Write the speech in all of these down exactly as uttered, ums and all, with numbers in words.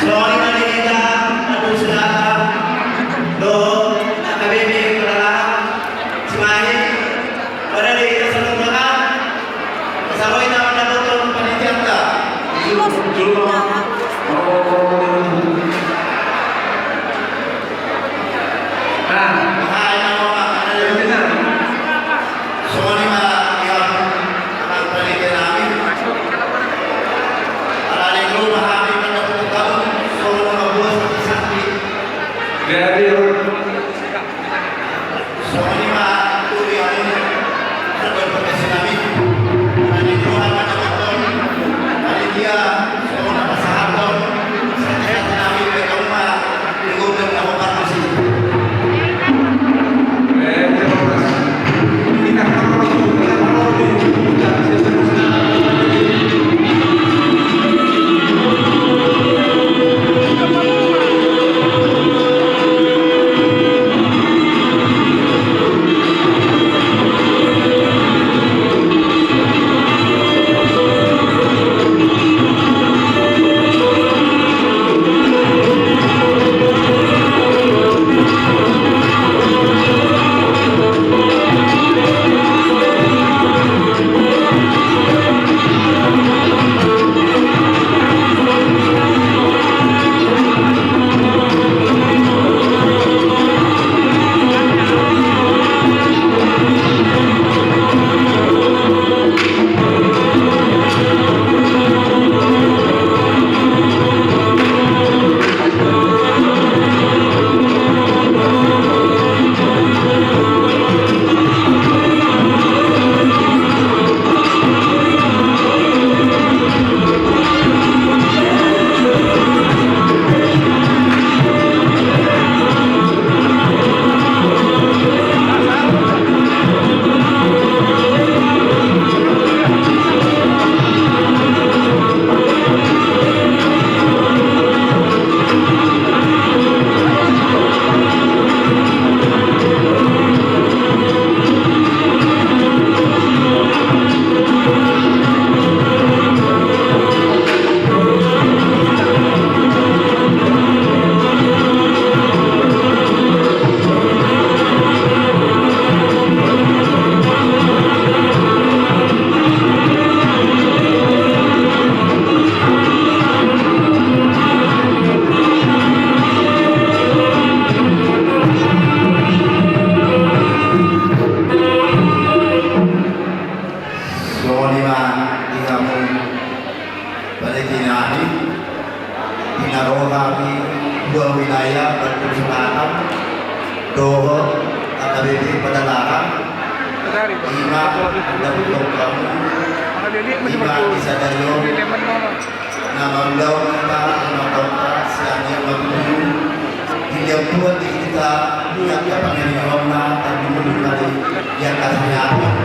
Songon i ma di hita, aduh, saudara, dohot H K B P Padalarang Cimahi, pada di hita saluhutna. Songon i ma di hita, panitianta. Nah, hai, nama, nama, nama. Songon i ma, ya, anak panitia nami. Ala ni i ma hami mandapot hamu, songon i ma buat sakti-sakti. Jadi, songon i ma, tu, ya, anak panitia nami. Ala ni i ma, anak panitia, songon i ma pasahathon, sakti-sakti nami, baik hamu ma. Songon i ma di hamu panitia nami, di na ro hami dua wilayah, Bantul Selatan dohot H K B P Padalarang, i ma mandapot hamu, i ma di sadari on, na mangulahon hita, na mangulahon hita sian i ma tutu. Di dia buat di hita, di angka pangarion na tadi mulu tadi, di angka sariaon.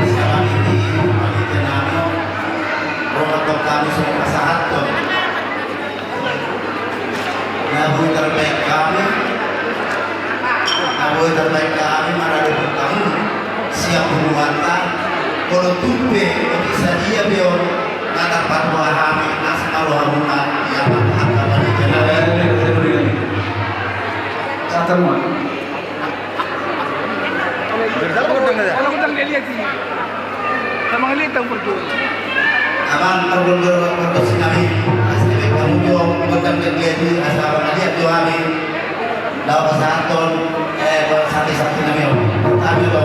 Sian i, panitia nami, ro ma tong hami songon pasahathon. Na boi tarbaen hami, na boi tarbaen hami, maradophon hamu sian punguanta, molo tung pe, tung sadia pe on, na tarpatua hami, asa malo hamu na, ia, angka panitia nami. Satan ma. Kalau godang dia lihat sini. Sama ngeliat tau perjuangan. Amang, perjuangan, perjuangan sinami. Asa baen hamu jo godang dia lihat sini, asa mangaliat jo hami. Laho pasahathon, eh, buat sakti-sakti nami on. Kami jo.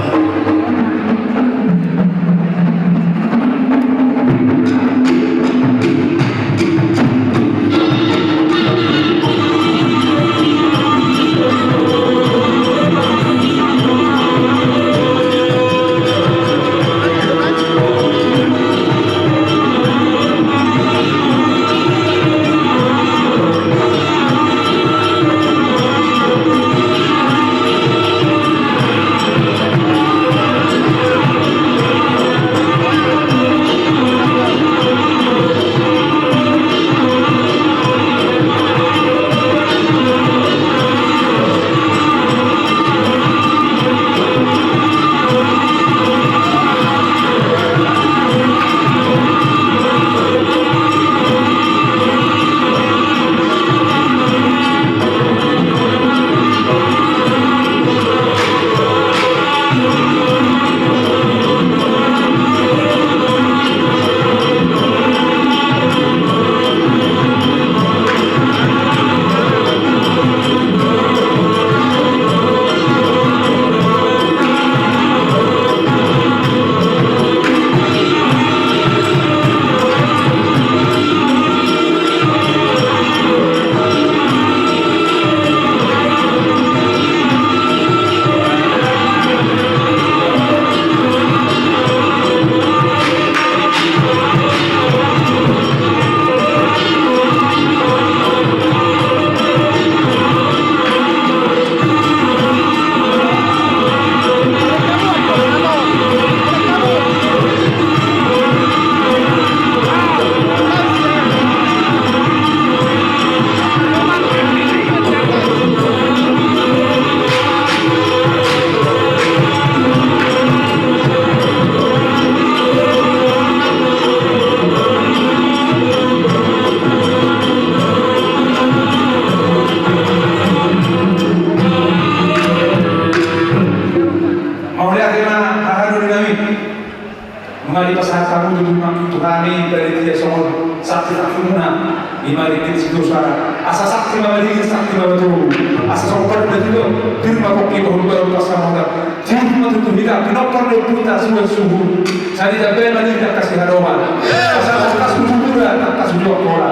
Asa sakti ma madingin, sakti ma matogu. Asa songon padan na tutu, pir ma pongki, bahulbahu, pansamotan. Tiur ma tutu hita, pinompar ni ompunta suhut suhut. Sai ditambai ma di hita angka sihadoman. Asa tangkas uju mura, tangkas uju angkola.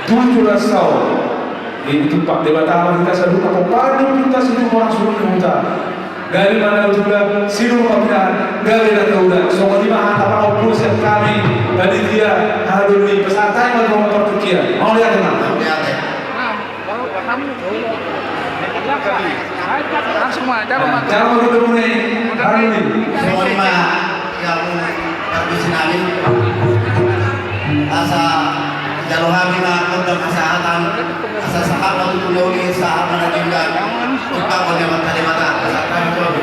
Tutu las au. Ditumpak Debata ma hita saluhutna, pomparan ni ompunta Situmorang Suhut ni Huta. Gabe ma na hutula, sinur ma pinahan, gabe na taula. Songon i ma hata pangompu sian hami panitia, haha doli, pasahat hami ma tu hamu partingkian. Mauliate ma. Mauliate. Langsung ma, jalo ma. Jalo ma gondomuna i, haha doli. Songon i ma, ia hamu parbue nami. Asa jalo hami ma gondang hasahatan, asa sahat ma tutu na uli, sahat ma na denggan. Tumpak on ia ma tadi mata, asa kami tuh.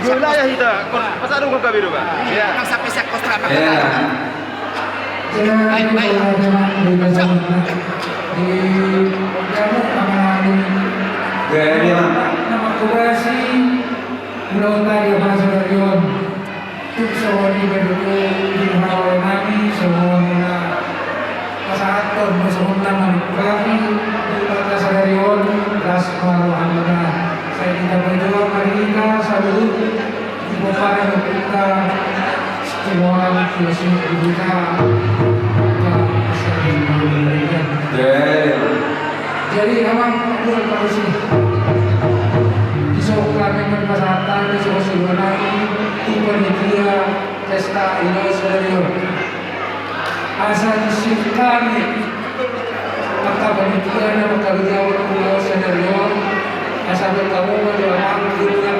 Wilayah hita, pas ada gabe do, Pak. Iya. Baik, baik. Di, di, nama kubasi, ulang tadi apa sadari on. Tung songon i ma tutu di harawa nami, songon na pasahathon, songon na manungkapi di hata sadari on, las ma rohamuna. Sai hita pajual ma di hita saluhut di pomparan ni ompunta Situmorang Suhut ni Huta. Jadi, amang, dua kali sih. Di so kami berpasangan, di so si Bonai, di panitia, pesta, ino, sadari on. Asa di si kami, angka panitia, na mangkabijaon, ino, sadari on. Asa bertemu, berdoa, berdoa,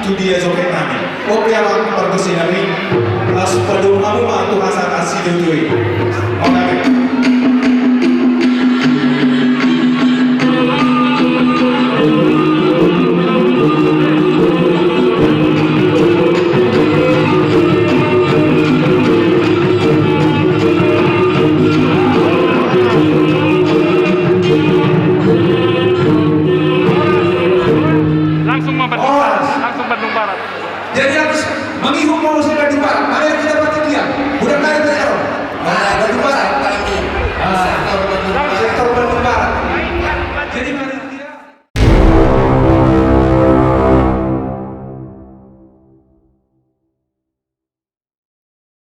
tu dia joget nami. Oke, amang pargonsi nami, las padomu ma tu hasahatan situtu i. Oke. Langsung ma Bandung Barat. Langsung Bandung Barat. Jadi harus mengihum mau saya Bandung Barat. Mari kita